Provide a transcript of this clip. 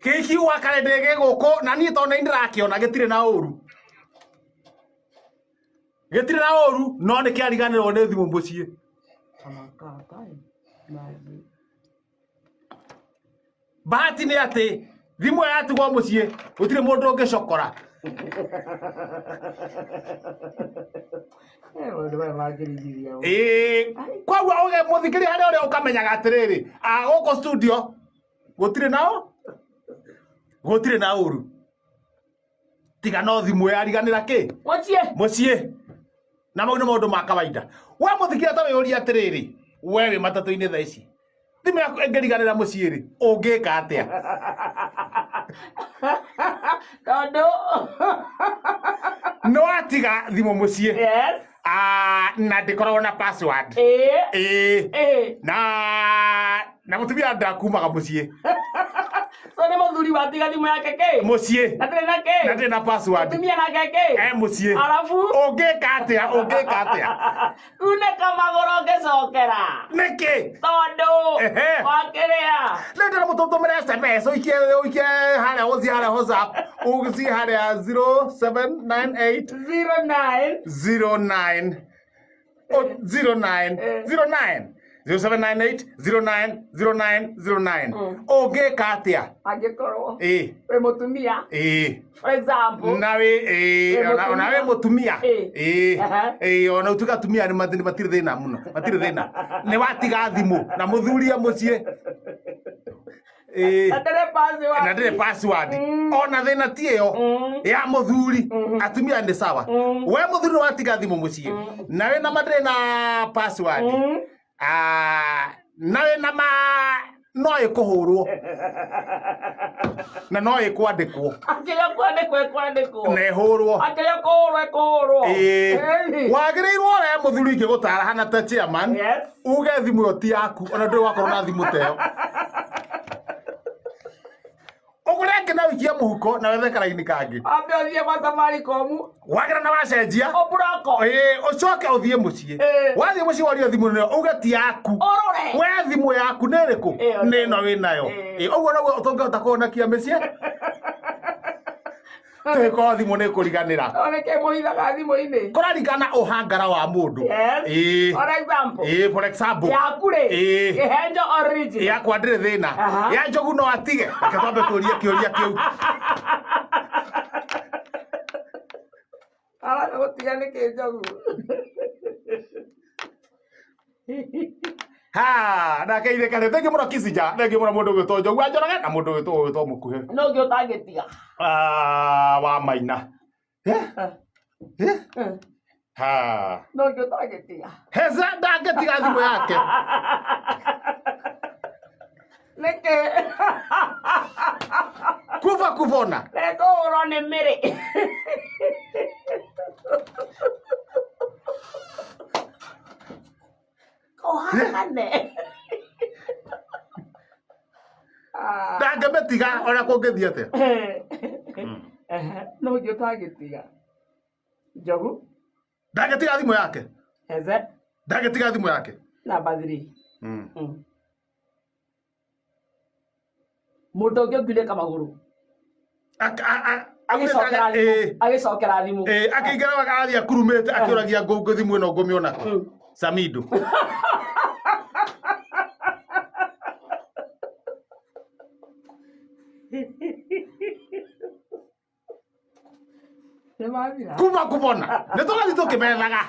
Gĩkiuga karende gĩ gũkũ na niĩ tondũ nĩ ndĩrakĩona gĩtirĩ na ũru. Gĩtirĩ na ũru no nĩ kĩariganĩrwo nĩ thimũ mũciĩ. Bahati nĩ atĩ thimũ ĩyo yatigwo mũciĩ gũtirĩ mũndũ ũngĩcokora. Eh, maũndũ maya mangĩrigithia. Ĩĩ, koguo uge mũthikĩria harĩa ũrĩa ũkamenyaga atĩrĩrĩ, a gũkũ studio gũtirĩ nao gũtirĩ na ũru tiga no thimũ yariganĩra kĩ Mũciĩ. Mũciĩ. Na mau nĩ maũndũ ma kawaida. We mũthikĩria, ta wĩyũrie atĩrĩrĩ, we wĩ matatũ-inĩ thaa ici, thimũ yaku ĩngĩriganĩra mũciĩ rĩ, ũngĩka atĩa? Tondũ Nĩ watiga thimũ mũciĩ. Yes. Ah, na ndĩkoragwo na password. Ĩĩ. Ĩĩ. Ĩĩ. Na mũtumia ndakumaga mũciĩ. So nĩ mũthuri watiga thimũ yake kĩ? Mũciĩ. Na ndĩrĩ na kĩ? Na ndĩrĩ na password. Mũtumia nake kĩ? E mũciĩ. Arabu? Ũngĩka atĩa? Ũngĩka atĩa? Kunĩka magũrũ ngĩcokera. Nĩkĩ? Tondũ wakĩrĩa. Rĩu ndĩra mũtũtũmĩre SMS, ũikie ũikie harĩa, ũthiĩ harĩa WhatsApp, ũthiĩ harĩa 0798 09 09 09 09 0798 09 09 09. Ũngĩka atĩa? Angĩkorwo Ĩĩ. wĩ mũtumia. Ĩĩ. For example. Na wĩ ĩĩ Wĩ ona wĩ mũtumia. Ĩĩ. Ĩĩ. Aha. Ĩĩ, ona ũtuĩka atumia nĩ matirĩ thĩna mũno, matirĩ thĩna. Nĩ watiga thimũ na mũthuri e mũciĩ. Ĩĩ. Na ndĩrĩ password. Na ndĩrĩ password. Ona thĩna ti ĩyo ya mũthuri, atumia nĩ sawa. We mũthuri nĩ watiga thimũ mũciĩ na wĩna ma ndĩrĩ na password. Ah, na wĩna ma no ĩkũhũrwo na no ĩkwandĩkwo. Akĩrĩa kwandĩkwo ĩkwandĩkwo. Na ĩhũrwo. Akĩrĩa kũhũrwo ĩkũhũrwo. Ĩĩ. Ĩni. Wagĩrĩirwo we mũthuri ingĩgũtara hana ta chairman, uge thimũ ĩyo ti yaku, ona ndũrĩ wakorwo na thimũ ta ĩyo. Ũgũre ĩngĩ na ũikie mũhuko na wethe karaini kangĩ. Ambe ũthiĩ gwa Safaricom. Wagĩra na wacenjia. Ũmburoko. Ĩĩ, ũcoke ũthiĩ mũciĩ. Wathiĩ mũciĩ worio thimũ ĩno uge ti yaku. Ũrore. We thimũ yaku nĩ ĩrĩkũ? Ĩyo. Nĩ ĩno wĩ nayo. Ĩĩ. Ĩĩ, ũguo noguo tũngĩhota kũhonokia mĩciĩ tũgĩkorwo thimũ nĩ kũriganĩra. Nĩ kĩ mũhithaga thimũ-inĩ? Kũrarikana ũhangara wa mũndũ. Yes. Ĩĩ. For example. Ĩĩ, for example. Yaku rĩ? Ĩĩ. Kĩhenjo original. Yakwa ndĩrĩ thĩna. Aha. Ya Njogu no atige, reke twambe tũrie kĩũria kĩu. Arenda gũtiga nĩkĩ Njogu? Ha, nake ithe kare thengi mũno Kissinger, thengi mũno mũndũ ũgwĩtwo Njogu wa Njoroge na mũndũ ũgwĩtwo Mũkuhĩ. No ũngĩ ũtangĩtiga? Ah, wa Maina. Eh? Eh? Ha. No ũngĩ ũtangĩtiga? Heza ndangĩtiga thimũ yake. Nĩkĩ? Kuva kuvona. Nĩkũhũrwo nĩ mĩrĩ. Kũhagane. Ndangĩmĩtiga ona kũngĩthiĩ atĩa. No ũngĩ ũtangĩtiga? Njogu. Ndangĩtiga thimũ yake. Heze. Ndangĩtiga thimũ yake. Number 3. Mũndũ ũngĩ ũngiunĩka magũrũ. Agĩcokera thimũ. Agĩcokera thimũ. Ĩĩ, akĩingĩra agathiĩ akurumĩte akĩũragia ngũngũ thimũ ĩno ngũmĩona kũ. Samido. Nĩ mathira. Kuma kubona. Nĩ tũgathiĩ tũkĩmethaga.